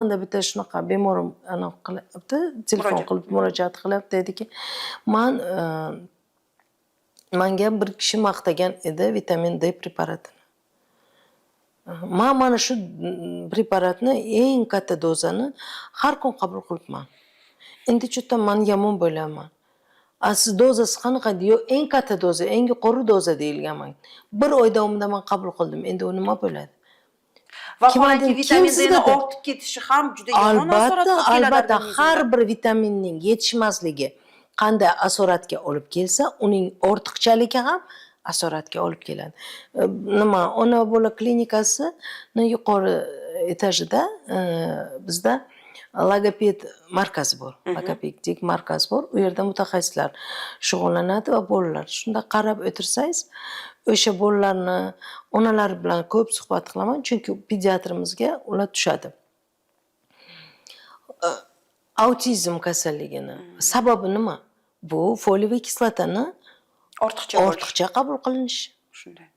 Yaqinda bitta shunaqa bemorim anaqa qilyapti, telefon Murojaat. qilib murojaat qilyapti, dediki, man manga bir kishi maqtagan edi vitamin D preparatini. Man mana shu preparatni, eng katta dozani har kun qabul qilibman. Endi что-то man yomon bo'lyapman. A siz dozasi qanaqa? Yo'q, eng katta doza, eng yuqori doza deyilgan man. Bir oy davomida man qabul qildim. Endi u nima bo'ladi? Vaholanki, Kim vitamin sizga Dni ortib ketishi ham juda yomon asorat Albatta, qilib keladi albatta, organizmga. Har bir vitaminning yetishmasligi qanday asoratga olib kelsa, uning ortiqchaligi ham asoratga olib keladi. Nima, ona bola klinikasini yuqori etajida bizda logoped markazi bor. Logopedik markaz bor. U yerda mutaxassislar shug'ullanadi va bolalar. Shunda qarab o'tirsangiz, o'sha bolalarni onalari bilan ko'p suhbat qilaman, chunki pediatrimizga ular tushadi. Autizm kasalligini sababi nima? Bu фолиевый kislotani ortiqcha bo'lishi. Ortiqcha qabul qilinishi. Shunday.